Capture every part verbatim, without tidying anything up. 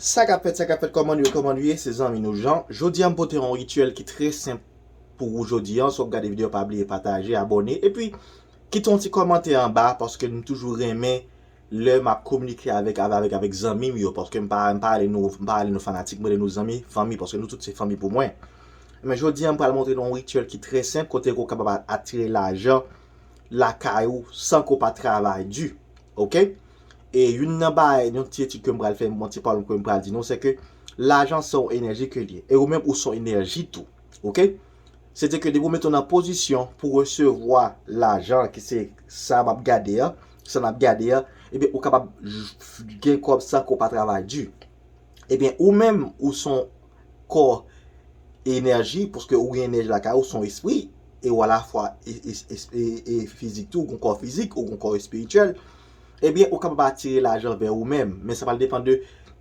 Sa k ap fèt, sa k ap fèt, kòman nou ye, kòman nou ye, se zanmi nou Jan. Jodi a, m pote yon rityèl ki trè senp pou ou jodi a. Si w ap gade videyo, pa bliye pataje, abòne, epi kite yon ti kòmantè anba, paske m toujou renmen lè m ap kominike avèk, avèk, avèk, avèk zanmi m yo, paske m pa, m pa rele nou, m pa rele nou fanatik, m rele nou zanmi, fanmi, paske nou tout se fanmi pou mwen. Men jodi a, m pral montre nou yon rityèl ki trè senp, kote ke w kapab atire lajan lakay ou san ke w pa travay di. Oke? E youn nan bagay, yon ti etid ke m pral fè, yon ti pawòl ke m pral di nou, se ke lajan se yon enèji ke l ye. E ou menm, ou se yon enèji tou. Oke? Se te ke depi w mete w nan pozisyon pou resevwa lajan, ki se sa m ap gade a, sa n ap gade a, ebyen, ou kapab j- gen kòb san ke w pa travay di. Ebyen, ou menm, ou se yon kò enèji, paske ou gen enèji lakay ou, se yon espri, e ou alafwa e, e, e, e, e fizik tou, ou gen kò fizik, ou gen kò espirityèl, ebyen, ou kapab atire lajan vè ou menm. Men sa pral depann de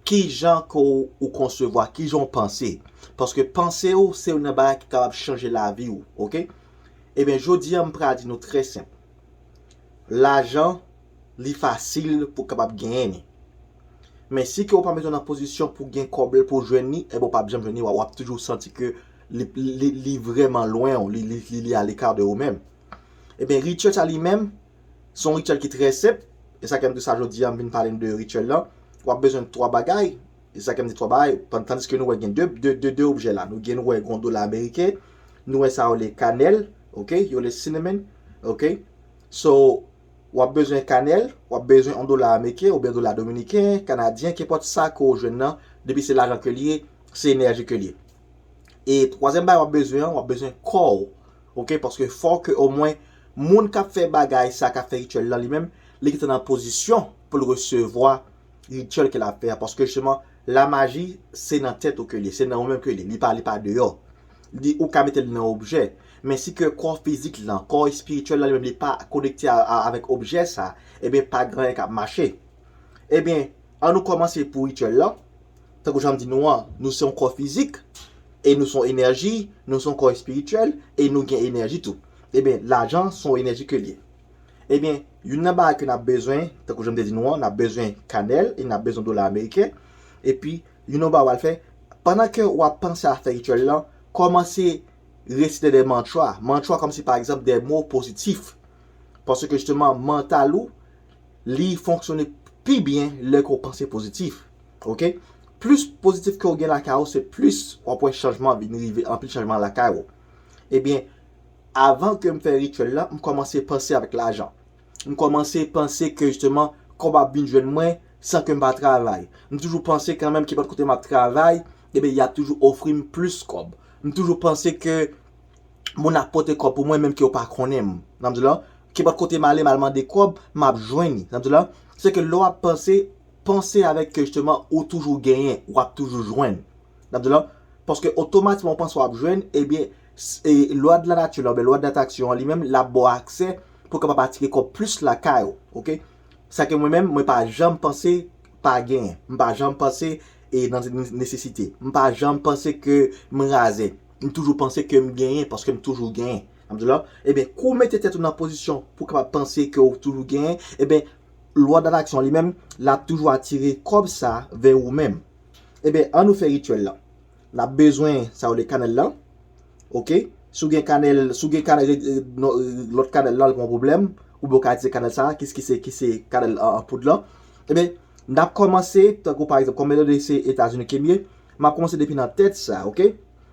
ki jan ke w, ou konsevwa, ki jan w panse. Paske panse w, se youn nan bagay ki kapab chanje lavi w, oke? Ebyen, jodi a, m pral di nou trè senp. Lajan, li fasil pou w kapab genyen li. Men si ke w pa mete w nan pozisyon pou gen kòb, pou w jwenn li, ebyen, w p ap janm jwenn li, w ap, w ap toujou santi ke li, li, li vrèman lwen w, li, li, li, li aleka de ou menm. Ebyen, rityèl sa li menm, se yon rityèl ki trè senp. E sa k fè m di sa jodi a, m vin pale n de rityèl lan. W ap bezwen twa bagay. E sa k fè m di twa bagay. Tan- Tandiske nou wè gen de, de, de, de objè la. Nou gen, nou wè gen yon dola ameriken. Nou wè sa yo rele kanèl. Oke? Yo rele cinnamon. Oke? So, w ap bezwen kanèl, w ap bezwen yon dola ameriken oubyen dola dominiken, kanadyen, kenpòt sa ke w jwenn nan, depi se lajan ke l ye, se enèji ke l ye. E twazyèm bagay w ap bezwen an, w ap bezwen kò w. Oke? Paske fò ke omwen moun k ap fè bagay sa, k ap fè rityèl lan li menm, li gentan nan pozisyon pou l resevwa rityèl ke l ap fè a. Paske jisteman, lamaji, se nan tèt ou ke li ye, se nan ou menm ke li ye, li pa, li pa deyò. Li, ou ka mete l nan objè. Men si ke kò fizik lan, kò espirityèl lan li menm, li pa konekte a, a, avèk objè sa, ebyen, pa gen anyen k ap mache. Ebyen, ann nou kòmanse pou rityèl lan. Tankou jan m di nou an, nou se yon kò fizik, e nou se yon enèji, nou se yon kò espirityèl, e nou gen enèji tou. Ebyen, lajan se yon enèji ke l ye. Ebyen, youn nan bagay ke n ap bezwen, tankou jan m te di nou an, n ap bezwen kanèl, e n ap bezwen dola ameriken. Epi, youn nan bagay w al fè, pandan ke w ap panse a fè rityèl lan, kòmanse resite de mantra. Mantra kòmsi, pa egzanp, de mo pozitif. Paske, jisteman, mantal ou, li fonksyone pi byen lè ke w panse pozitif. Oke? Plis pozitif ke w gen lakay ou, se plis w ap wè chanjman vin rive, anpil chanjman lakay ou. Ebyen, avan ke m fè rityèl lan, m kòmanse panse avèk lajan. M kòmanse panse ke, jisteman, kòb ap vin jwenn mwen san ke m pa travay. M toujou panse kanmenm, kenpòt kote m ap travay, ebyen, y ap toujou ofri m plis kòb. M toujou panse ke moun ap pote kòb pou mwen, menm ke yo pa konnen m. Nan m di la, kenpòt kote m ale, m al mande kòb, m ap jwenn li. Nan m di la, se ke lè w ap panse, panse avèk ke jisteman ou toujou genyen, w ap toujou jwenn. Nan m di la, paske otomatikman ou panse w ap jwenn, ebyen, s- e lwa de la nati la, oubyen lwa de latraksyon an li menm, l ap ba w aksè pou w kapab atire kòb plis lakay ou, oke? Sa ke mwen menm, mwen pa janm panse pa genyen. M pa janm panse e nan ne- nesesite. M pa janm panse ke m razè. M toujou panse ke m genyen paske m toujou genyen. Nan m di la, ebyen, kou w mete tèt ou nan pozisyon pou w kapab panse ke w toujou genyen, ebyen, lwa de latraksyon li menm, l ap toujou atire kòb sa vè ou menm. Ebyen, ann nou fè rityèl lan. N ap bezwen sa yo rele kanèl lan. Oke? Si w gen kanèl, si w gen kanèl, eh, non, eh, lòt kanèl lan, li pa yon pwoblèm. Oubyen w ka itilize kanèl sa, ki, ki se, ki se kanèl an, an poud lan. Ebyen, n ap kòmanse, tankou pa egzanp, kòm etandone se Etazini ke m ye, m ap kòmanse depi nan tèt sa, oke?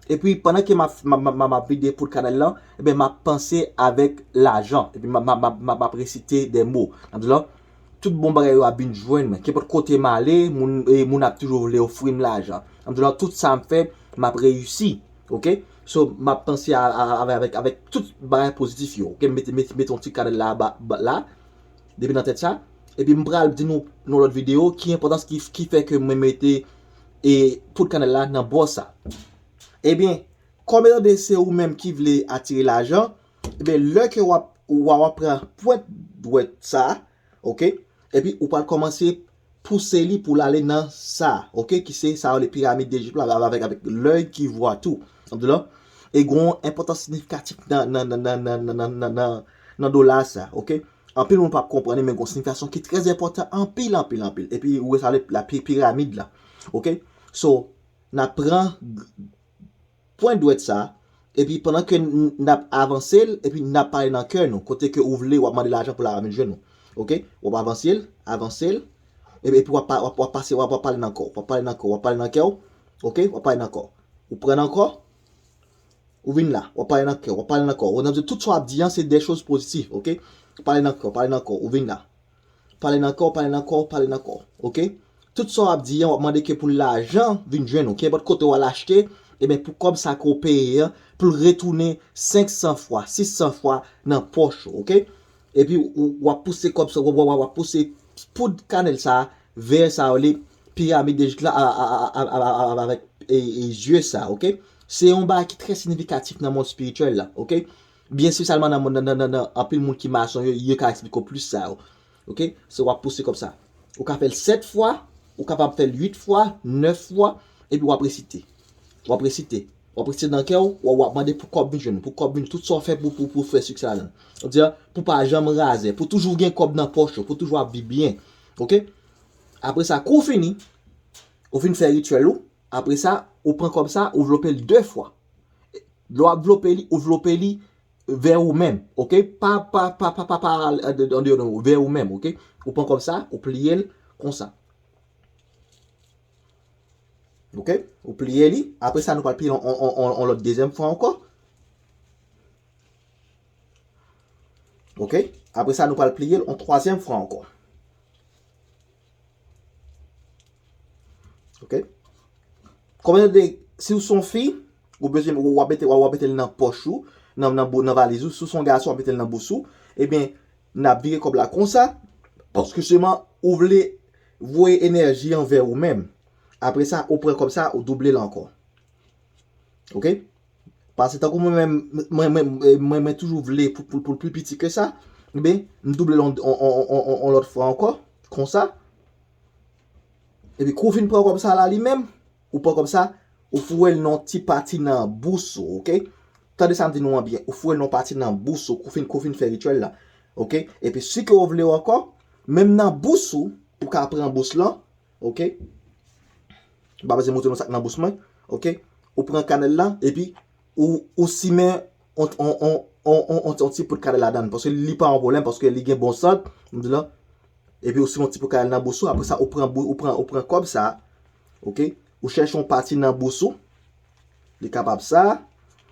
Epi, pandan ke m ap, m ap, m ap, m ap vide poud kanèl lan, ebyen, m ap panse avèk lajan. Epi, m ap, m ap, m ap, m ap, m ap resite de mo. Nan m di la, tout bon bagay yo ap vin jwenn mwen. Kenpòt kote m ale, moun, e, moun ap toujou vle ofri m lajan. Nan m di la, tout sa m fè, m ap reyisi. Oke? So, m ap panse a, a, avè- avèk, avèk tout bagay pozitif yo. Oke? M mete, mete, mete yon ti kanèl la, ba, ba, la, depi nan tèt sa. Epi m pral di nou, nan lòt videyo, ki enpòtans ki, ki fè ke mwen mete, e, poud kanèl la nan bò sa. Ebyen, kòm etandone se ou menm ki vle atire lajan, ebyen, lè ke w ap, w ap, w ap pran pwent dwèt sa, oke? Epi, ou pral kòmanse pouse li pou l ale nan sa, oke? Ki se sa yo rele piramid Dejip la, avèk, avèk l'œil qui voit tout. Nan m di la, e gen yon enpòtans siyifikatif nan, nan, nan dola sa, oke? Anpil moun p ap konprann li, men gen yon siyifikasyon ki trè enpòtan, anpil, anpil, anpil. Epi, ou wè sa, le- la pi- piramid la. Ok? So, n ap pran pwen dwèt sa, epi pandan ke n ap avanse l, epi n ap pale nan kè nou, kote ke ou vle, w ap mande lajan pou lajan vin jwenn ou. Ok? W ap avanse l, avanse l, epi, epi w ap, w ap, w ap pase, w ap, w ap pale nan kè w, w ap pale nan kè w, w ap pale nan kè w, ok? W ap pale nan kè w. Ou pran nan kè w, ou vin la, w ap pale nan kè w, w ap pale nan kè w. Ou nan tout sa w ap di an, se de choz pozitif, ok? Pale nan kè w, pale nan kè w, ou vin la. Pale nan kè w, pale nan kè w, pale nan kè w, ok? Tout sa w ap di an, w ap mande ke pou lajan vin jwenn ou. Kenpòt kote w al achte, ebyen, pou kòb sa ke w peye an, pou l retounen senk san fwa, sis san fwa nan pòch ou, ok? Epi ou, w ap pouse kòb sa, w ap, w ap, w ap pouse poud kanèl sa, vè sa, yo rele piramid de Jid la, a, a, a, a, a, a, avèk, e, e, zye sa, ok? Se yon bagay ki trè siyifikatif nan mond espirityèl la, ok? Byen espesyalman nan, nan, nan, nan, nan anpil moun ki mason, yo, yo ka eksplike w plis sa yo. Ok? Se w ap pouse kòb sa. Ou ka fè l sèt fwa, ou kapab fè l uit fwa, nèf fwa, epi w ap resite. W ap resite. W ap resite nan kè w, w ap, w ap mande pou kòb vin jwenn ou, pou kòb vin, tout sa w fè pou, pou, pou fè siksè ladan l. Sa vle di, pou pa janm razè, pou toujou gen kòb nan pòch ou, pou toujou ap viv byen. Ok? Apre sa, kou w fini, ou fin fè rityèl ou, apre sa, ou pran kòb sa, ou vlope l de fwa. Lè w ap vlope li, ou vlope li vè ou menm, ok? Pa, pa, pa, pa, pa, pa andeyò, non, vè ou menm, ok? Ou pran kòb sa, ou pliye l konsa. Ok? Ou pliye li, apre sa, nou pral pliye l on, on, on, on lòt dezyèm fwa ankò. Ok? Apre sa, nou pral pliye l on twazyèm fwa ankò. Ok? Kòm de, si w se yon fi, ou bezwen, w ap mete, w ap mete l nan pòch ou, nan, nan, bou- nan valiz ou. Si w se yon gason, w ap mete l nan bous ou. Ebyen, n ap vire kòb la konsa, paske sèlman ou vle voye enèji an vè ou menm. Apre sa, ou pran kòb sa, ou double l ankò. Ok? Paske tankou mwen menm, mwen, mwen, mwen, mwen toujou vle pou, pou, pou l pi piti ke sa, ebyen, m double l on, on, on, on, on, on lòt fwa ankò, konsa. Epi kou w fin pran kòb sa la li menm, ou pran kòb sa, ou foure l nan yon ti pati nan bous ou, ok? Tande sa m di nou an byen, ou foure l nan yon pati nan bous ou, kou w fin, kou w fin fè rityèl la, ok? Epi si ke w vle w ankò, menm nan bous ou, ou ka pran bous lan, ok? M pa bezwen montre nou sa k nan bous mwen, ok? Ou pran kanèl la, epi ou, ou simen on, on, on, on, on, on, on ti poud kanèl ladan l, paske li pa yon pwoblèm, paske li gen bon sant, m di la. Epi ou simen on ti poud kanèl nan bous ou, apre sa, ou pran, bou- ou pran, ou pran kòb sa, ok? Ou chèche yon pati nan bous ou, li kapab sa,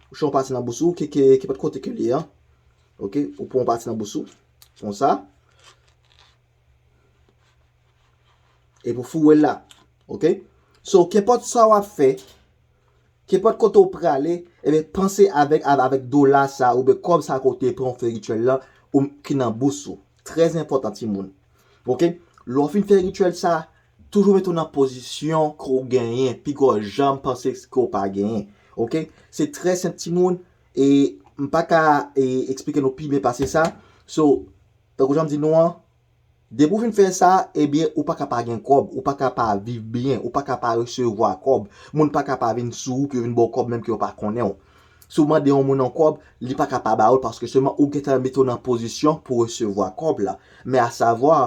ou chèche yon pati nan bous ou, ki, ki, ki pòt kote ke li ye an, ok? Ou pran yon pati nan bous ou, konsa. Epi w foure l la. Ok? So, kenpòt sa w ap fè, kenpòt kote w prale, ebyen, panse avèk, avèk dola sa, oubyen kòb sa ke w te pran w fè rityèl lan, ou, ki nan bous ou. Trè enpòtan, timoun. Ok? Lè w fin fè rityèl sa, toujou mete w nan pozisyon ke w genyen, pi gwo janm panse ke w pa genyen. Ok? Se trè senp, timoun, e m pa ka, e, eksplike nou pi byen pase sa. So, tankou jan m di nou an, depi w fin fè sa, ebyen, ou pa ka pa gen kòb, ou pa ka pa viv byen, ou pa ka pa resevwa kòb. Moun pa ka pa vin sou ou pou yo vin ba w kòb menm ke yo pa konnen w. Si w mande yon moun yon kòb, li pa ka pa ba ou l paske sèlman ou gentan mete w nan pozisyon pou resevwa kòb la. Men asavwa,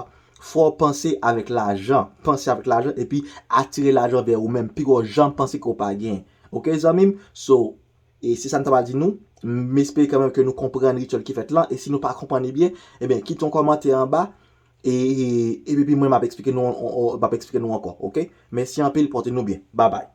fò w panse avèk lajan. Panse avèk lajan epi atire lajan vè ou menm. Pi gwo janm panse ke w pa gen. Ok, zanmi m? So, E se sa m ta pral di nou. M espere kanmenm ke nou konprann rityèl ki fèt lan. E si nou pa konprann li byen, ebyen, kite yon kòmantè anba. E, e, epi mwen, m ap eksplike nou, on- on- m ap eksplike nou ankò, ok? Mèsi anpil, pòte nou byen. Babay.